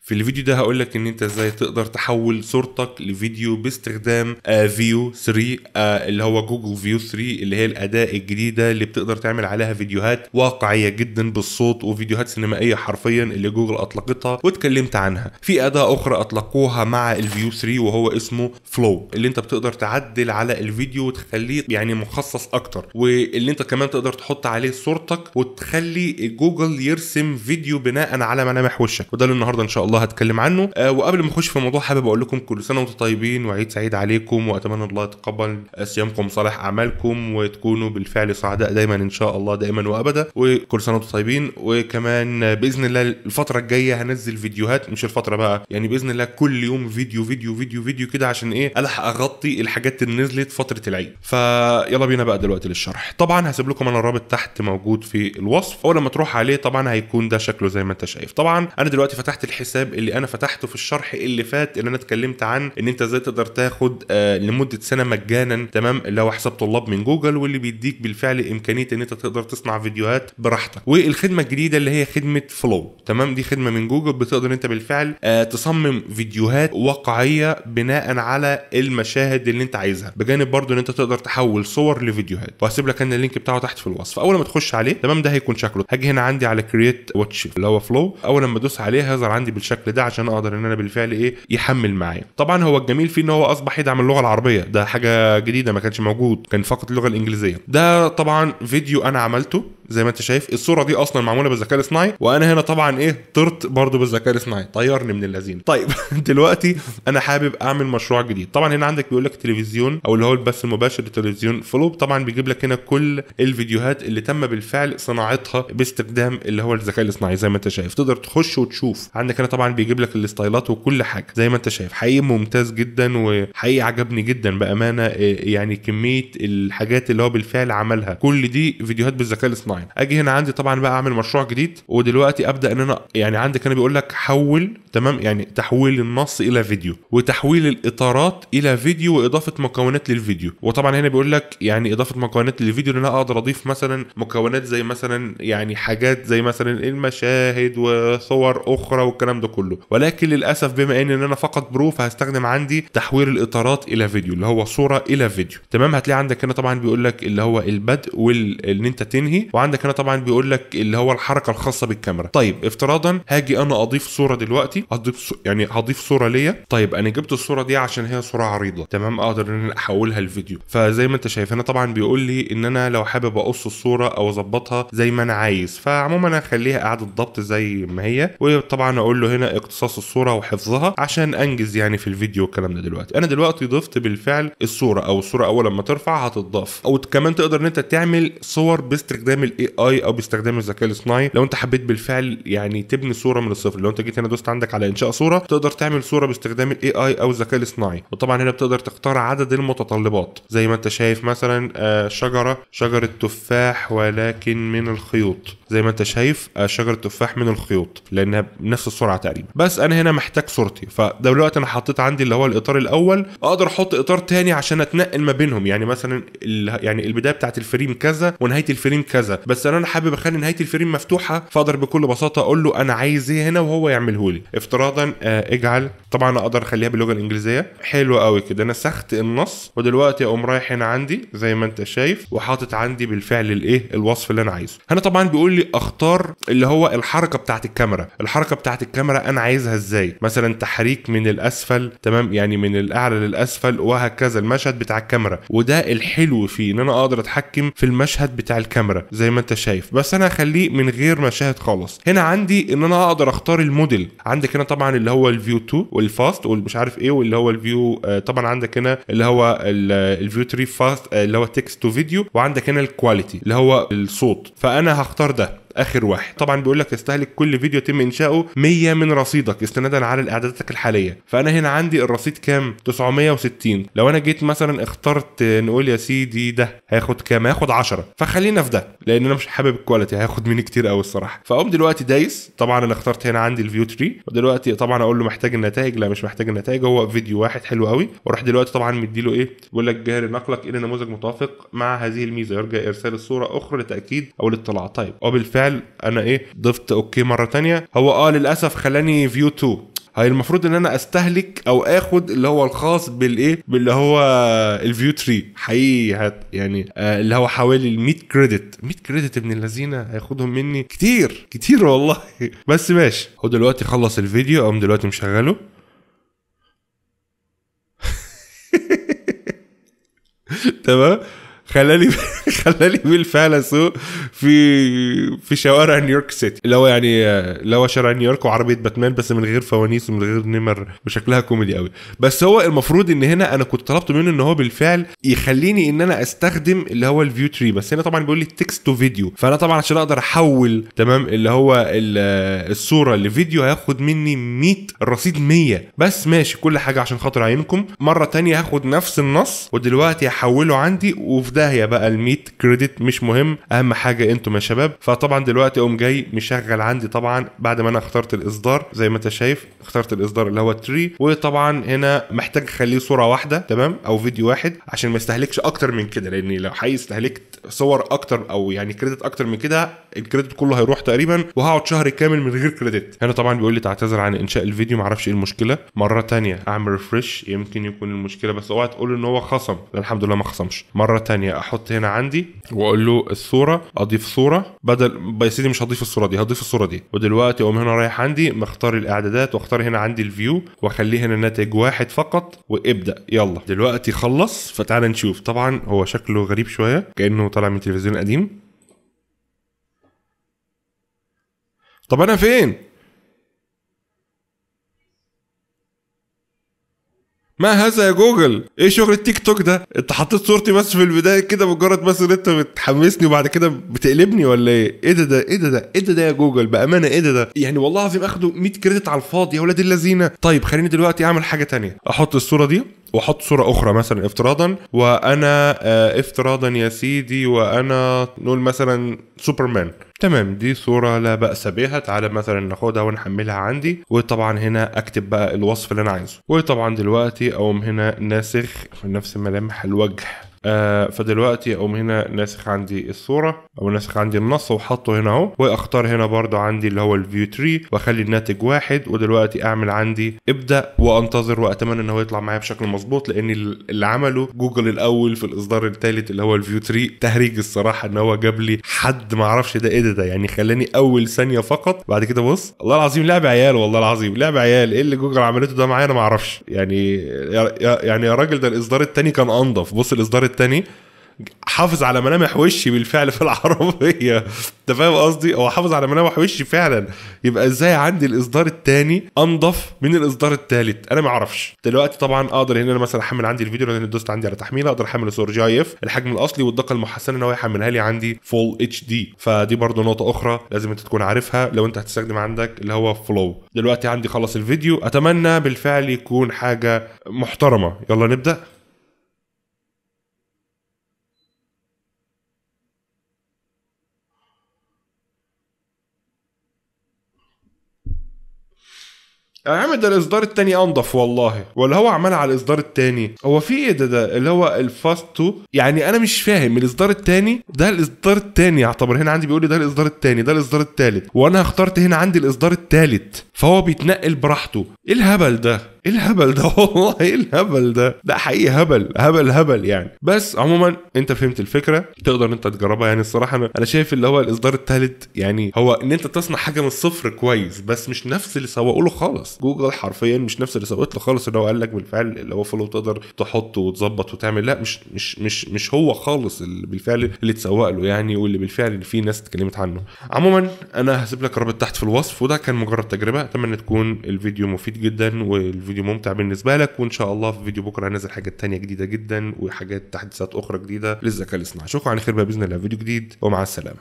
في الفيديو ده هقول لك ان انت ازاي تقدر تحول صورتك لفيديو باستخدام Veo 3 اللي هو جوجل Veo 3، اللي هي الاداة الجديدة اللي بتقدر تعمل عليها فيديوهات واقعية جدا بالصوت وفيديوهات سينمائية حرفيا اللي جوجل اطلقتها واتكلمت عنها. في اداه اخرى اطلقوها مع ال Veo 3 وهو اسمه Flow، اللي انت بتقدر تعدل على الفيديو وتخليه يعني مخصص اكتر، واللي انت كمان تقدر تحط عليه صورتك وتخلي جوجل يرسم فيديو بناء على ملامح وشك، وده اللي النهارده ان شاء الله هتكلم عنه. وقبل ما اخش في الموضوع حابب اقول لكم كل سنة وانتم طيبين وعيد سعيد عليكم، واتمنى الله يتقبل صيامكم صالح اعمالكم وتكونوا بالفعل سعداء دايما ان شاء الله دائما وابدا، وكل سنة وانتم طيبين. وكمان باذن الله الفترة الجاية هنزل فيديوهات، مش الفترة بقى يعني باذن الله كل يوم فيديو فيديو فيديو فيديو كده عشان ايه الحق اغطي الحاجات اللي نزلت فترة العيد. فيلا بينا بقى دلوقتي للشرح. طبعا هسيب لكم انا الرابط تحت موجود في الوصف، اول لما تروح عليه طبعا هيكون ده شكله زي ما انت شايف. طبعا انا دلوقتي فتحت الحساب اللي انا فتحته في الشرح اللي فات، اللي انا اتكلمت عن ان انت ازاي تقدر تاخد لمدة سنة مجانا، تمام، اللي هو حساب طلاب من جوجل، واللي بيديك بالفعل امكانية ان انت تقدر تصنع فيديوهات براحتك. والخدمة الجديدة اللي هي خدمة Flow، تمام، دي خدمة من جوجل بتقدر انت بالفعل تصمم فيديوهات واقعية بناء على المشاهد اللي انت عايزها، بجانب برضو ان انت تقدر تحول صور لفيديوهات. وهسيب لك انا ال link بتاعه تحت في الوصف. اول ما تخش عليه تمام ده هيكون شكله. هاجي هنا عندي على create watch اللي هو Flow، اول لما ادوس عليه هيظهر عندي بالشكل ده عشان اقدر ان انا بالفعل ايه يحمل معايا. طبعا هو الجميل فيه ان هو اصبح يدعم اللغة العربية، ده حاجة جديدة ما كانش موجود، كان فقط اللغة الانجليزية. ده طبعا فيديو انا عملته زي ما انت شايف، الصورة دي اصلا معمولة بالذكاء الاصطناعي، وانا هنا طبعا ايه طرت برضو بالذكاء الاصطناعي، طيرني من اللذين. طيب دلوقتي انا حابب اعمل مشروع جديد. طبعا هنا عندك بيقول لك تلفزيون او اللي هو البث المباشر لتلفزيون Flow، طبعا بيجيب لك هنا كل الفيديوهات اللي تم بالفعل صناعتها باستخدام اللي هو الذكاء الاصطناعي زي ما انت شايف، تقدر تخش وتشوف. عندك هنا طبعا بيجيب لك الستايلات وكل حاجة زي ما انت شايف. حقيقي ممتاز جدا وحقيقي عجبني جدا بامانه، يعني كمية الحاجات اللي هو بالفعل عملها، كل دي فيديوهات بالذكاء الاصطناعي. اجي هنا عندي طبعا بقى اعمل مشروع جديد، ودلوقتي ابدا ان انا يعني عندك هنا بيقول لك حول، تمام، يعني تحويل النص الى فيديو وتحويل الاطارات الى فيديو واضافه مكونات للفيديو. وطبعا هنا بيقول لك يعني اضافه مكونات للفيديو، ان انا اقدر اضيف مثلا مكونات زي مثلا يعني حاجات زي مثلا المشاهد وصور اخرى والكلام ده كله. ولكن للاسف بما ان انا فقط pro فهستخدم عندي تحويل الاطارات الى فيديو اللي هو صوره الى فيديو، تمام. هتلاقي عندك هنا طبعا بيقول لك اللي هو البدء وان انت تنهي، وعندك هنا طبعا بيقول لك اللي هو الحركة الخاصة بالكاميرا. طيب افتراضا هاجي انا اضيف صوره دلوقتي، هضيف يعني هضيف صوره ليا. طيب انا جبت الصورة دي عشان هي صوره عريضة، تمام، اقدر ان انا احولها لفيديو. فزي ما انت شايف هنا طبعا بيقول لي ان انا لو حابب اقص الصورة او اظبطها زي ما انا عايز، فعموما انا هخليها اعاده ضبط زي ما هي، وطبعا اقول له هنا اقتصاص الصورة وحفظها عشان انجز يعني في الفيديو والكلام ده. دلوقتي انا دلوقتي ضفت بالفعل الصورة، او الصورة اول لما ترفع هتتضاف. او كمان تقدر ان انت تعمل صور باستخدام ال AI او باستخدام الذكاء الاصطناعي لو انت حبيت بالفعل يعني تبني صوره من الصفر. لو انت جيت هنا دوست عندك على انشاء صوره تقدر تعمل صوره باستخدام ال AI او الذكاء الاصطناعي. وطبعا هنا بتقدر تختار عدد المتطلبات زي ما انت شايف، مثلا شجرة تفاح ولكن من الخيوط، زي ما انت شايف شجرة تفاح من الخيوط لانها بنفس السرعة تقريبا. بس انا هنا محتاج صورتي، فدلوقتي انا حطيت عندي اللي هو الاطار الاول، اقدر احط اطار تاني عشان اتنقل ما بينهم، يعني مثلا يعني البداية بتاعت ال frame كذا ونهاية ال frame كذا، بس انا حابب اخلي نهاية ال frame مفتوحة، فاقدر بكل بساطة اقول له انا عايز ايه هنا وهو يعمله لي. افتراضا اجعل، طبعا اقدر اخليها باللغة الانجليزية. حلو قوي كده، نسخت النص ودلوقتي اقوم رايح هنا عندي زي ما انت شايف وحاطط عندي بالفعل الايه الوصف اللي انا عايزه. هنا طبعا بيقول لي اختار اللي هو الحركة بتاعت الكاميرا، الحركة بتاعت الكاميرا انا عايزها ازاي، مثلا تحريك من الاسفل، تمام، يعني من الاعلى للاسفل وهكذا، المشهد بتاع الكاميرا. وده الحلو فيه ان انا اقدر اتحكم في المشهد بتاع الكاميرا زي ما انت شايف، بس انا هخليه من غير مشاهد خالص. هنا عندي ان انا اقدر اختار الموديل، عندك هنا طبعا اللي هو ال Veo 2 وال fast والمش عارف ايه، واللي هو ال Veo طبعا عندك هنا اللي هو ال Veo 3 fast اللي هو text to video، وعندك هنا ال quality اللي هو الصوت، فانا هختار ده اخر واحد. طبعا بيقول لك استهلك كل فيديو يتم انشاؤه 100 من رصيدك استنادا على اعداداتك الحالية. فانا هنا عندي الرصيد كام؟ 960. لو انا جيت مثلا اخترت نقول يا سيدي ده هياخد كام؟ هياخد 10، فخلينا في ده لان انا مش حابب ال quality، هياخد مني كتير قوي الصراحة. فاقوم دلوقتي دايس، طبعا انا اخترت هنا عندي ال Veo 3، ودلوقتي طبعا اقول له محتاج النتائج، لا مش محتاج النتائج، هو فيديو واحد حلو قوي. واروح دلوقتي طبعا مديله ايه؟ بيقول لك جاري نقلك الى نموذج متوافق مع هذه الميزة، يرجى ارسال الصورة اخرى لتاكيد او الاطلاع. طيب وبالفعل انا ايه ضفت okay مرة ثانية. هو للاسف خلاني Veo 2، هي المفروض ان انا استهلك او اخد اللي هو الخاص بالايه، باللي هو ال Veo 3 حقيقي يعني اللي هو حوالي ال 100 credit. 100 credit ابن اللذينه هياخدهم مني كتير كتير والله. بس ماشي، هو دلوقتي خلص الفيديو، اقوم دلوقتي مشغله. تمام، خلاني بالفعل اسوق في شوارع نيويورك سيتي، اللي هو يعني اللي هو شارع نيويورك وعربية باتمان، بس من غير فوانيس ومن غير نمر، وشكلها كوميدي قوي. بس هو المفروض ان هنا انا كنت طلبت منه ان هو بالفعل يخليني ان انا استخدم اللي هو ال Veo 3، بس هنا طبعا بيقول لي text to video، فانا طبعا عشان اقدر احول تمام اللي هو الصورة لفيديو هياخد مني 100 الرصيد 100 بس. ماشي، كل حاجة عشان خاطر عينكم. مرة ثانية هاخد نفس النص ودلوقتي هحوله عندي، وفي داهية بقى ال 100 credit مش مهم، اهم حاجة انتم يا شباب. فطبعا دلوقتي اقوم جاي مشغل عندي طبعا بعد ما انا اخترت الاصدار زي ما انت شايف، اخترت الاصدار اللي هو 3، وطبعا هنا محتاج اخليه صوره واحدة تمام او فيديو واحد عشان ما يستهلكش اكتر من كده، لان لو حقيقي استهلكت صور اكتر او يعني credit اكتر من كده ال credit كله هيروح تقريبا، وهقعد شهر كامل من غير credit. هنا طبعا بيقول لي تعتذر عن انشاء الفيديو، ما اعرفش ايه المشكلة. مرة ثانية اعمل refresh، يمكن يكون المشكلة، بس اوعى تقول ان هو خصم، لا الحمد لله ما خصمش. مرة ثانية احط هنا عندي واقول له الصورة، اضيف صوره، بدل يا سيدي مش هضيف الصورة دي، هضيف الصورة دي. ودلوقتي اقوم هنا رايح عندي مختار الاعدادات، واختار هنا عندي ال Veo، واخليه هنا ناتج واحد فقط، وابدا يلا. دلوقتي خلص، فتعال نشوف. طبعا هو شكله غريب شوية كانه طالع من تلفزيون قديم. طب انا فين؟ ما هذا يا جوجل؟ ايه شغل التيك توك ده؟ انت حطيت صورتي بس في البداية كده مجرد بس ان انت بتحمسني وبعد كده بتقلبني ولا ايه؟ ايه ده ده ايه ده ده ايه ده ده يا جوجل؟ بامانه ايه ده ده؟ يعني والله العظيم اخدوا 100 credit على الفاضي يا ولاد اللذينه. طيب خليني دلوقتي اعمل حاجة تانية، احط الصورة دي واحط صوره اخرى مثلا افتراضا، وانا افتراضا يا سيدي، وانا نقول مثلا سوبرمان. تمام، دي صورة لا بأس بها، تعالى مثلا ناخدها ونحملها عندي، وطبعا هنا اكتب بقى الوصف اللي انا عايزه. وطبعا دلوقتي اقوم هنا ناسخ في نفس ملامح الوجه، فدلوقتي اقوم هنا ناسخ عندي الصورة او ناسخ عندي النص وحطه هنا اهو، واختار هنا برضو عندي اللي هو ال Veo 3 واخلي الناتج واحد. ودلوقتي اعمل عندي ابدا وانتظر، واتمنى ان هو يطلع معايا بشكل مظبوط، لان اللي عمله جوجل الاول في الاصدار الثالث اللي هو ال Veo 3 تهريج الصراحة، ان هو جاب لي حد ما اعرفش ده ايه ده، يعني خلاني اول ثانية فقط. بعد كده بص والله العظيم لعب عيال، والله العظيم لعب عيال. ايه اللي جوجل عملته ده معايا انا ما اعرفش يعني. يعني يا راجل ده الاصدار الثاني كان انضف. بص الاصدار الثاني حافظ على ملامح وشي بالفعل في العربية، انت فاهم قصدي؟ هو حافظ على ملامح وشي فعلا، يبقى ازاي عندي الاصدار الثاني انضف من الاصدار الثالث؟ انا ما اعرفش. دلوقتي طبعا اقدر هنا مثلا احمل عندي الفيديو، لان دوست عندي على تحميل اقدر احمل صور GIF الحجم الاصلي والدقه المحسنه ان هو يحملها لي عندي full HD. فدي برضو نقطة اخرى لازم انت تكون عارفها لو انت هتستخدم عندك اللي هو Flow. دلوقتي عندي خلص الفيديو، اتمنى بالفعل يكون حاجة محترمه. يلا نبدا. يا عم ده الاصدار التاني انضف والله، ولا هو عملها على الاصدار التاني؟ هو في ايه ده اللي هو ال fast 2؟ يعني انا مش فاهم الاصدار التاني ده، الاصدار التاني يعتبر هنا عندي بيقول لي ده الاصدار التاني، ده الاصدار التالت، وانا اخترت هنا عندي الاصدار التالت، فهو بيتنقل براحته. ايه الهبل ده؟ ايه الهبل ده والله ايه الهبل ده؟ ده حقيقي هبل هبل هبل يعني. بس عموما انت فهمت الفكرة، تقدر انت تجربها. يعني الصراحة انا شايف اللي هو الاصدار الثالث يعني هو ان انت تصنع حاجة من الصفر كويس، بس مش نفس اللي سوقوا له خالص. جوجل حرفيا مش نفس اللي سوقت له خالص، اللي هو قال لك بالفعل اللي هو Flow تقدر تحطه وتظبط وتعمل، لا مش مش مش مش هو خالص اللي بالفعل اللي اتسوق له يعني، واللي بالفعل اللي فيه ناس اتكلمت عنه. عموما انا هسيب لك الرابط تحت في الوصف، وده كان مجرد تجربه، اتمنى تكون الفيديو مفيد جدا والفيديو ممتع بالنسبة لك، وان شاء الله في فيديو بكره هنزل حاجات تانية جديدة جدا وحاجات تحديثات اخرى جديدة للذكاء الاصطناعي. اشوفكم على خير بقى باذن الله في فيديو جديد، ومع السلامة.